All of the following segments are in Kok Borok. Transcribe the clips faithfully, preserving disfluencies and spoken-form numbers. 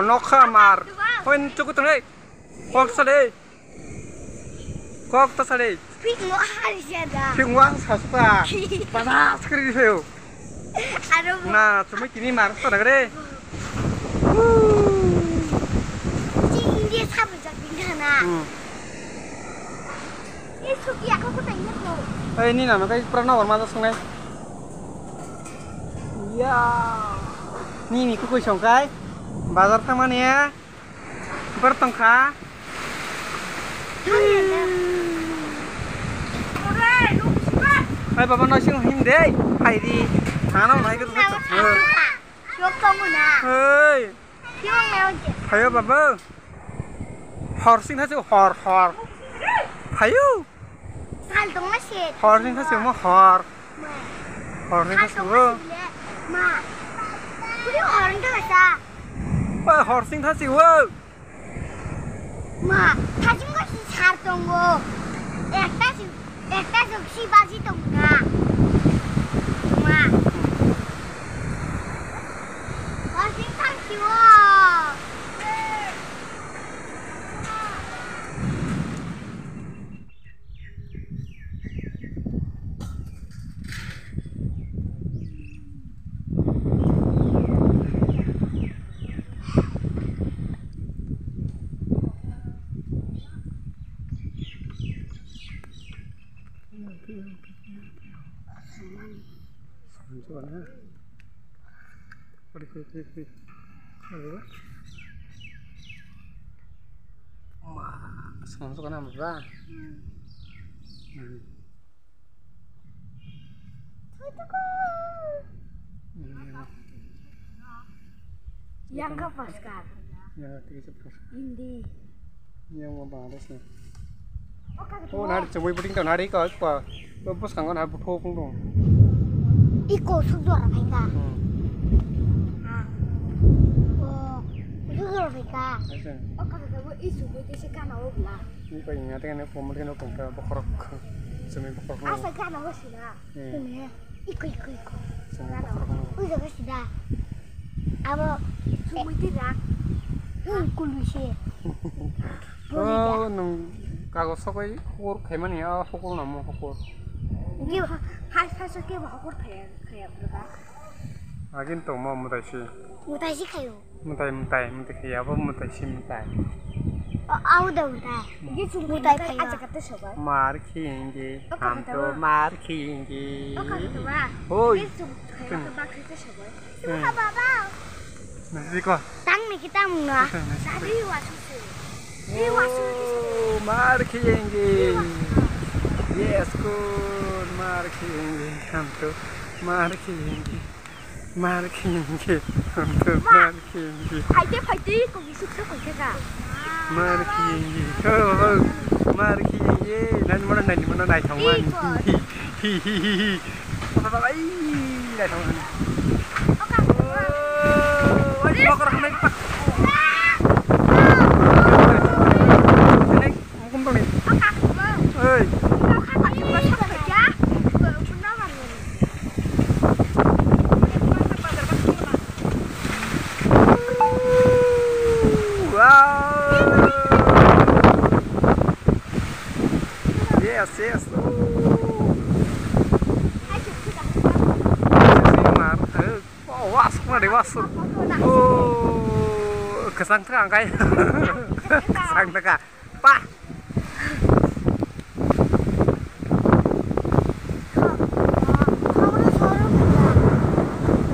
Nokha mar. Hoi, chukut tong, hei. Kok sale. Kok ta sale. Pik mo hari jada. Pik mo ang sasta. Bana skri di sayo. Aro mo. Na, chumui tini mar ta dagre. Chi India sabu jak bina na. Hmm. Ei suki ako ko tanya ko. Ei, ni nama kai pura nawar ma sungai. Ya. Ni ni kukui songkai. Bazar tangmani ya. Bar tongkha. Hai baba, no sing him dei. Hai di. Ano hai ko. Yok tong na. Hei. Yok na. Hayo baba. Hor sing thachu hor hor. Hayo. Sal tongma se. Hor ni thasi mo hor. Ma. Hor ni thasi mo. Ma. Kuli hor ni thasi sa. Oi, hor sing thasi wo. Ma, thasi mo si sar tongo. Ekta si, ekta si si baji tongna. Ma. Hor sing thasi wo. Sanjana. Ori, ori, ori, ori. Ori, ori. Ma, sama suka nama, ba? Hmm. Hmm. Yang ka paskar. Yang ka paskar. Hindi. Yang mo Bangladesh ni. Oh, nari chumui puting to nari ko ko. Ko bus kang na bu thok tung. Iko sujor phaika. Hmm. Ha. Oh, sujor phaika. Ese. Oh, ka ka bu isu bu te se kana obla. Ni pa inga te ne pom te ne pom ta bokhorok. Chumui bokhorok. Asa kana o sina. Hmm. Iko, iko, iko. Ui, jaga sida. Abo. Sumui tira. Ui, kulu se. Oh, nung kago sokoi hukur khaimani, ah, hukur namo hukur. Ke, hai, hai, so ke ba hukur khaya, khaya, khaya. Agin to mo mutai si. Mutai si khayo. Mutai, mutai, mutai khe abo mutai si mutai. O, au da mutai. Mutai khe aja kate sobai. Mar khiyenge, ham to mar khiyenge. O kha to ba. Hoi. Ke sum khe to ba khe sobai. Sum kha baba. Nasi ko. Tang ni kita muna. Nasi wa su su. Ni wa su su. Oh, mar khiyenge. Yes, good. Mar khiyenge, ham to mar khiyenge. Mar khiyenge, mar khiyenge. Phaite, phaite, kok isuk se koi khe ka. Mar khiyenge, oh, oh, mar khiyenge. Nani mano, nani mano, nai thong man. Hi, hi, hi, hi. Papa, papa, ai, nai thong man. Oh, ai, bakar hamai pak. Mukum toni. Oi. Wow. Yes, yes. Oh. Oh, wasuk na de, wasuk. Oh, kesang tengah kai. Kesang tengah. Pa.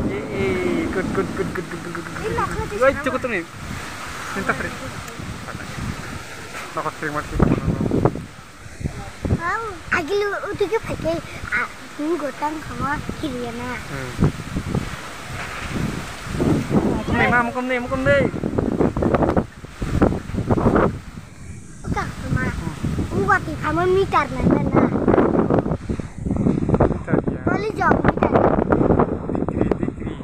Eh, eh, good, good, good. Wait, cukup tu ni. Minta free. Nokot free mati. Agil utuke phaikai, ah, ni gotang khama kiriya na. Hmm. Mukum ni, ma, mukum ni, mukum ni. Utak ma. Hmm. Ubati khama meter na na. Meter ya. Kali jok meter. Degree, degree.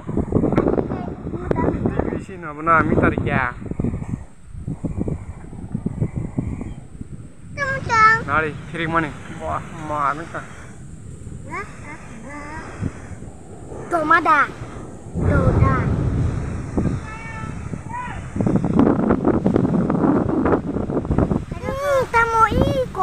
Degree si na bana meter ya. Nari, thirik mani. Wah, ma, ano ka. Tomada. Toda.